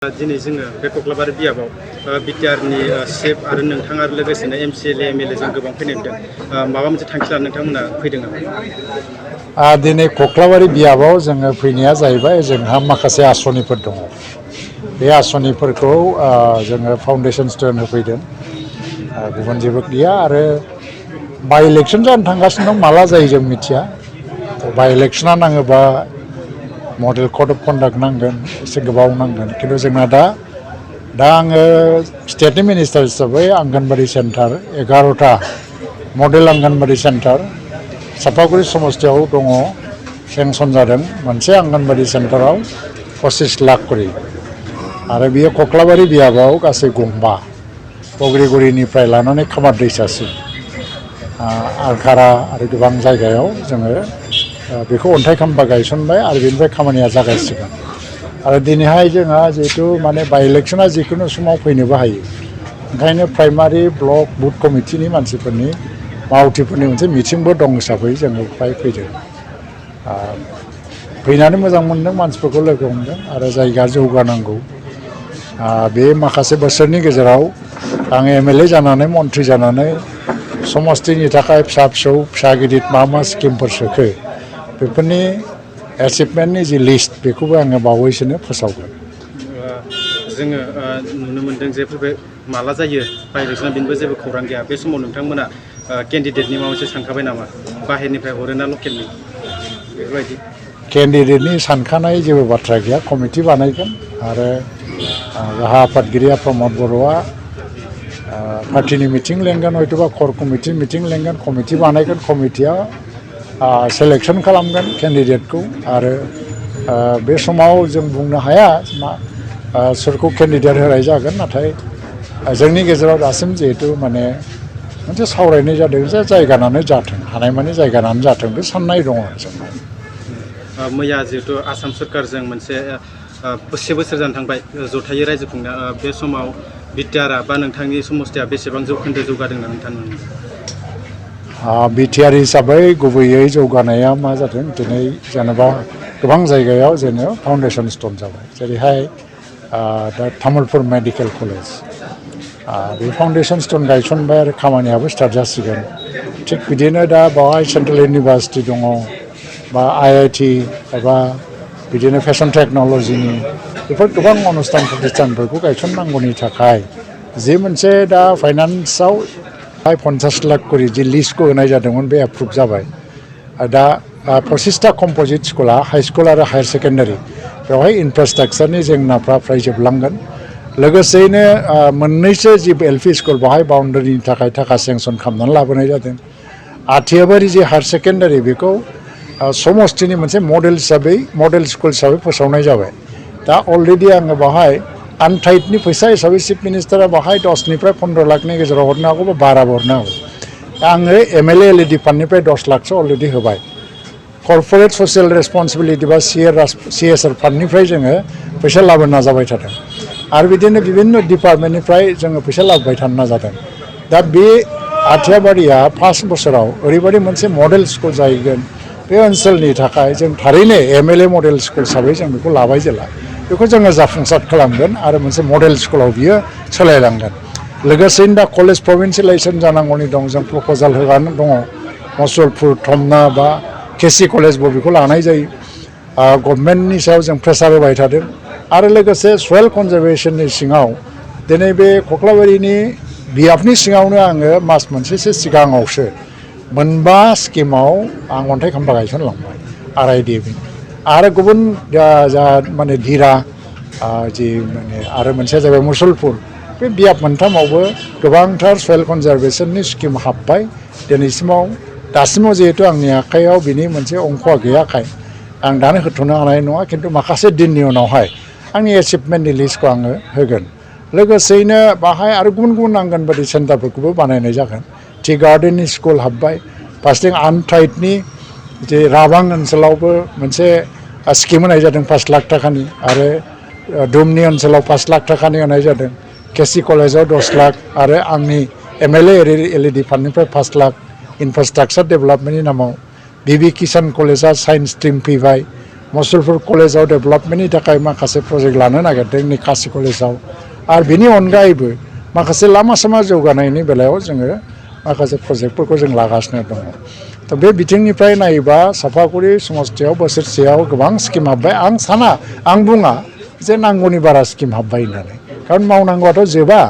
दिनै जोङो बे कक्लाबारि बियाबाव बिटिआरनि सेफ आरो नोंथाङा लोगोसेनो एमसिएलए एमएलए जों गोबां फैनाय नुदों माबा मोनसे थांखि लानानै नोंथांमोना फैदों नामा? दिनै कक्लाबारि बियाबाव जोङो फैनाया जाहैबाय जोंहा माखासे आसनिफोर दङ। बे आसनिफोरखौ जोङो फाउन्डेसन स्टोन होफैदों। गुबुन जेबो गैया आरो बाइ इलेक्सन जानो थांगासिनो दं, माला जायो जों मिथिया। बाइ इलेक्सना नाङोबा मडेल कड अफ कन्डाक्ट नांगोन, एसे गोबाव नांगोन। खिन्थु जोंना दा आङो स्टेटनि मिनिस्टार हिसाबै आंगनबादि सेन्टार 11टा मडेल आंगनबादि सेन्टार सापागुरि समस्तियाव दङ, सेंसन जादों। मोनसे आंगनबादि सेन्टाराव 25 लाख करि आरो बियो कक्लाबारि बियाबाव गासै 5 बग्रिगुरिनिफ्राय लानानै खामार दैसासिम आरखारा आरो गोबां जायगायाव जोङो बेखौ अन्थाइ खाम्फा गायसनबाय आरो बेनिफ्राय खामानिया जागायसिगोन। आरो दिनैहाय जोंहा जिहेतु माने बाइ इलेक्सना जिखुनु समाव फैनोबो हायो, ओंखायनो प्राइमारि ब्लक बुथ कमिटिनि मानसिफोरनि मावथिफोरनि मोनसे मिटिंबो दं हिसाबै जोङो फ्राय फैदों। फैनानै मोजां मोनदों, मानसिफोरखौ लोगो हमदों आरो जायगा जौगानांगौ। बे माखासे बोसोरनि गेजेराव आं एमएलए जानानै मन्थ्रि जानानै समस्तिनि थाखाय फिसा फिसौ फिसा गिदिर मा स्किमफोर सोखो बेफोरनि एचिभमेन्टनि जि लिस्ट बेखौबो आङो बावैसोनो फोसावगोन। जोङो नुनो मोनदों जे बे माला जायो बाइ इलेक्सना बेनिबो जेबो खौरां गैया। बे समाव नोंथांमोना केन्डिडेटनि माबा मोनसे सानखाबाय नामा? बाहेरनिफ्राय हरो ना लकेलनि बेफोरबायदि? केन्डिडेटनि सानखानाय जेबो बाथ्रा गैया, कमिटि बानायगोन आरो गाहा आफादगिरि प्रमद बर'आ पार्टिनि मिटिं लेंगोन, हयतोबा कर कमिटि मिटिं लेंगोन, कमिटि बानायगोन। कमिटिया सेलेक्सन खालामगोन केन्डिडेटखौ आरो बे समाव जों बुंनो हाया सोरखौ केन्डिडेट होनाय जागोन। नाथाय जोंनि गेजेराव दासिम जिहेतु माने मोनसे सावरायनाय जादों जे जायगानानो जाथों, हानायमानि जायगानानो जाथों, बे साननाय दङ जोंनाव। मैया जिहेतु आसाम सोरखारजों मोनसे 1 बोसोर जानो थांबाय जथायै रायजो खुंनो, बे समाव बिटिआरआ बा नोंथांनि समस्तिया बेसेबां जौखोन्दो जौगादों होनना नोंथाङा नुनो मोनो? बिटिआर हिसाबै गुबैयै जौगानाया मा जादों, दिनै जेनेबा गोबां जायगायाव जोङो फाउन्डेसन स्टन जाबाय। जेरैहाय दा तामुलपुर मेडिकेल कलेज बे फाउन्डेसन स्टन गायसनबाय आरो खामानियाबो स्टार्ट जासिगोन। थिग बिदिनो दा बावहाय सेन्ट्रेल इउनिभार्सिटि दङ बा आइआइटि एबा बिदिनो फेशन टेक्न'लजिनि बेफोर गोबां अनुस्थान प्रतिष्ठानफोरखौ गायसननांगौनि थाखाय जे मोनसे दा फाइनान्सआव 50 लाख करि जि लिस्टखौ होनाय जादोंमोन बे एप्रुभ जाबाय। दा 25टा कम्प'जिट स्कुला हाइ स्कुल आरो हायार सेकेन्डारि बेवहाय इनफ्रास्ट्राक्चारनि जेंनाफ्रा फ्राय जोबलांगोन। लोगोसेयैनो मोननैसो जि एलपि स्कुल बेवहाय बाउन्डारिनि थाखाय थाखा सेंसन खालामनानै लाबोनाय जादों। आथियाबारि जि हायार सेकेन्डारि बेखौ समस्तिनि मोनसे मडेल स्कुल हिसाबै फोसावनाय जाबाय। दा अलरेडि आङो बाहाय आनटाइटनि फैसा हिसाबै चिफ मिनिस्टारा बाहाय 10निफ्राय 15 लाखनि गेजेराव हरनो हागौ बा बाराबो हरनो हागौ। आङो एमएलए एलइडि फान्डनिफ्राय 10 लाखसो अलरेडि होबाय। कर्परेट ससियेल रेसपन्सिबिलिटि बा सिएसआर फान्डनिफ्राय जोङो फैसा लाबोनो नाजाबाय थादों आरो बिदिनो बिभिन्न डिपार्टमेन्टनिफ्राय जोङो फैसा लाबोबाय थानो नाजादों। दा बे आथियाबारिया 5 बोसोराव ओरैबायदि मोनसे मडेल स्कुल जाहैगोन बे ओनसोलनि थाखाय। जों थारैनो एमएलए मडेल स्कुल हिसाबै जों बेखौ लाबाय जेला बेखौ जोङो जाफुंसार खालामगोन आरो मोनसे मडेल स्कुलाव बियो सोलायलांगोन। लोगोसेनो दा कलेज प्रभिन्सियेलाइजेसन जानांगौनि दं, जों प्रप'जाल होगानो दङ। मसलपुर, थमना बा केसि कलेजबो बेखौ लानाय जायो। गभर्नमेन्टनि सायाव जों प्रेसार होबाय थादों आरो लोगोसे सयेल कनजारभेसननि सिङाव दिनै बे कक्लाबारिनि बियाबनि सिङावनो आङो मास मोनसेसो सिगाङावसो 5 स्किमाव आं अन्थाइ खाम्फा गायसनलांबाय आरआइडिएफनि आरो गुबुन माने धीरा जि माने आरो मोनसेया जाबाय मुसलपुर। बे बियाब मोनथामावबो गोबांथार सयेल कनजारभेसननि स्किम हाबबाय। दासिमाव जिहेतु आंनि आखायाव बिनि मोनसे अंकआ गैयाखाय आं दानो होथ'नो हानाय नङा, खिन्थु माखासे दिननि उनावहाय आंनि एचिभमेन्टनि लिस्टखौ आङो होगोन। लोगोसेयैनो बाहाय आरो गुबुन गुबुन आंगनबादि सेन्टारफोरखौबो बानायनाय जागोन। टि गार्डेननि स्कुल हाबबाय, फारसेथिं आनटाइटनि जे राबां ओनसोलावबो मोनसे स्किम होनाय जादों 5 लाख थाखानि आरो दुमनि ओनसोलाव 5 लाख थाखानि होनाय जादों। केसि कलेजाव 10 लाख आरो आंनि एमएलए एलइडि फान्डनिफ्राय 5 लाख इनफ्रास्ट्राक्चार डेभेलपमेन्टनि नामाव। बिबि किसान कलेजा साइन्स स्ट्रिम फैबाय, मुसलपुर कलेजाव डेभेलपमेन्टनि थाखाय माखासे प्रजेक्ट लानो नागिरदों निकासि कलेजाव आरो बेनि अनगायैबो माखासे लामा सामा जौगानायनि बेलायाव जोङो माखासे प्रजेक्टफोरखौ जों लागासिनो दङ थ' बे बिथिंनिफ्राय नायोबा सापागुरि समस्तियाव बोसोरसेयाव गोबां स्किम हाबबाय आं साना आं बुङा जे नांगौनि बारा स्किम हाबबाय होननानै खारन मावनांगौआथ' जोबा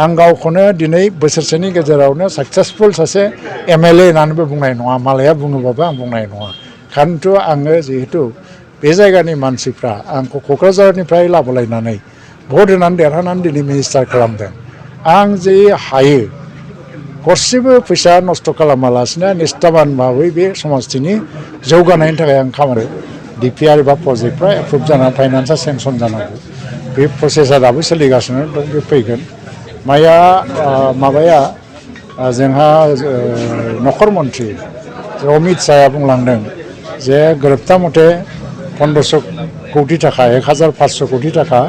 आं गावखौनो दिनै बोसोरसेनि गेजेरावनो साक्सेसफुल सासे MLA होननानैबो बुंनाय नङा मालाया बुङोबाबो आं बुंनाय नङा खारनथ' आङो जिहेतु बे जायगानि मानसिफ्रा आंखौ क'क्राझारनिफ्राय लाबोलायनानै भट होनानै देरहानानै दिनै मिनिस्टार खालामदों आं जे हायो गरसेबो फैसा नस्थ' खालामालासिनो निष्ठाबान भाबै बे समस्तिनि जौगानायनि थाखाय आं खामानि DPR एबा प्रजेक्टफ्रा एप्रुभ जानानै फाइनान्सआ सेंसन जानांगौ बे प्रसेसा दाबो सोलिगासिनो दं बे फैगोन माया माबाया जोंहा नखर मन्थ्रि अमित शाहया बुंलांदों जे गोरोबथा मथे 1500 कोटि थाखा 1500 कोटि थाखा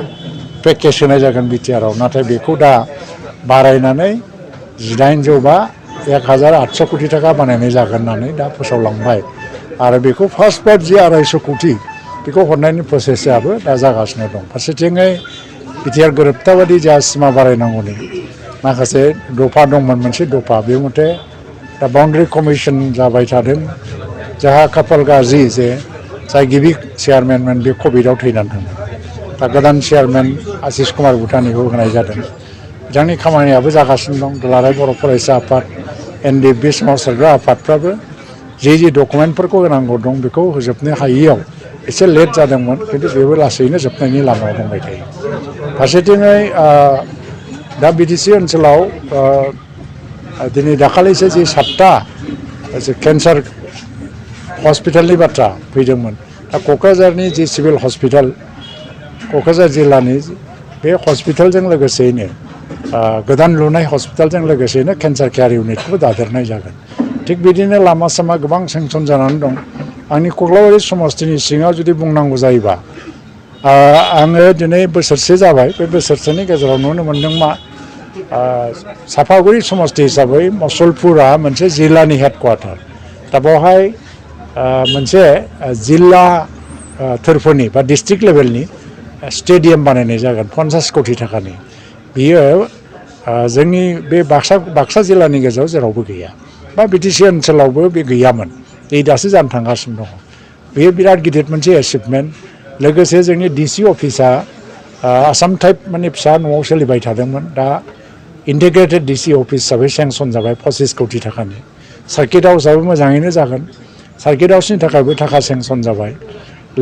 पेकेज होनाय जागोन बिटिआरआव नाथाय बेखौ दा बारायनानै 1800 बा 1800 कोटि थाखा बानायनाय जागोन होननानै दा फोसावलांबाय आरो बेखौ फार्स्ट पार्ट जि 250 कोटि बेखौ हरनायनि प्रसेसआबो दा जागासिनो दं फारसेथिङै बिटिआर गोरोबथा बादि जा सिमा बारायनांगौनि माखासे दफा दंमोन मोनसे दफा बे मथे दा बाउन्डारि कमिसन जाबाय थादों जाहा खाफाल गाज्रि जे जाय गिबि चेयारमेनमोन बे कभिडआव थैनानै थांदों दा गोदान चेयारमेन आशिष कुमार भुटानिखौ होनाय जादों बिथांनि खामानियाबो जागासिनो दं दुलाराय बर' फरायसा आफाद NDP सोमावसारग्रा आफादफ्राबो जि डकुमेन्टफोरखौ होनांगौ दं बेखौ होजोबनो हायैयाव एसे लेट जादोंमोन खिन्थु बेबो लासैनो जोबनायनि लामायाव दंबाय थायो फारसेथिङै दा BTC ओनसोलाव दिनै दाखालिसो जि 7टा केन्सार हस्पिटालनि बाथ्रा फैदोंमोन दा क'क्राझारनि जि सिभिल हस्पिटाल क'क्राझार जिल्लानि बे हस्पिटालजों लोगोसेयैनो गोदान लुनाय हस्पिटालजों लोगोसेयैनो केन्सार केयार इउनिटखौ दादेरनाय जागोन थिग बिदिनो लामा सामा गोबां सेंसन जानानै दं आंनि कक्लाबारि समस्तिनि सिङाव जुदि बुंनांगौ जायोबा आङो दिनै बोसोरसे जाबाय बे बोसोरसेनि गेजेराव नुनो मोन्दों मा सापागुरि समस्ति हिसाबै मुसलपुरा मोनसे जिल्लानि हेडक्वार्टार दा बेवहाय मोनसे जिल्ला थोरफोनि बा डिस्ट्रिक्ट लेभेलनि स्टेडियाम बानायनाय जागोन 50 कोटि थाखानि बियो जोंनि बे बाक्सा जिल्लानि गेजेराव जेरावबो गैया बा BTC ओनसोलावबो बे गैयामोन बे दासो जानो थांगासिनो दङ बेयो बिराद गिदिर मोनसे एचिभमेन्ट लोगोसे जोंनि DC अफिसा आसाम टाइप माने फिसा न'आव सोलिबाय थादोंमोन दा इन्टिग्रेटेड DC अफिस हिसाबै सेंसन जाबाय 25 कोटि थाखानि सार्किट हाउसआबो मोजाङैनो जागोन सार्किट हाउसनि थाखायबो थाखा सेंसन जाबाय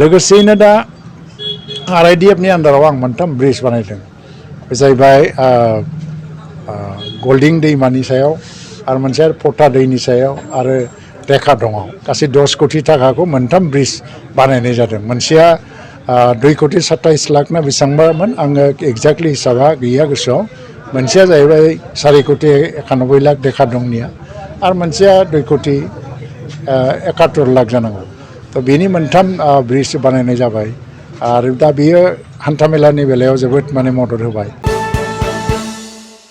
लोगोसेयैनो दा RIDFनि आन्दाराव आं 3 ब्रिज बानायदों बे जाहैबाय गल्डिं दैमानि सायाव आरो मोनसे पटा दैनि सायाव आरो रेखा दङाव गासै 10 कोटि थाखाखौ 3 ब्रिज बानायनाय जादों मोनसेया 2 कोटि 27 लाख ना बेसेबांबामोन आङो एक्जेक्टलि हिसाबा गैया गोसोआव मोनसेया जाहैबाय 4 कोटि 91 लाख रेखा दंनिया आरो मोनसेया 2 कोटि 71 लाख जानांगौ थ' बेनि 3 ब्रिज बानायनाय जाबाय आरो दा बियो हान्थामेलानि बेलायाव जोबोद माने मदद होबाय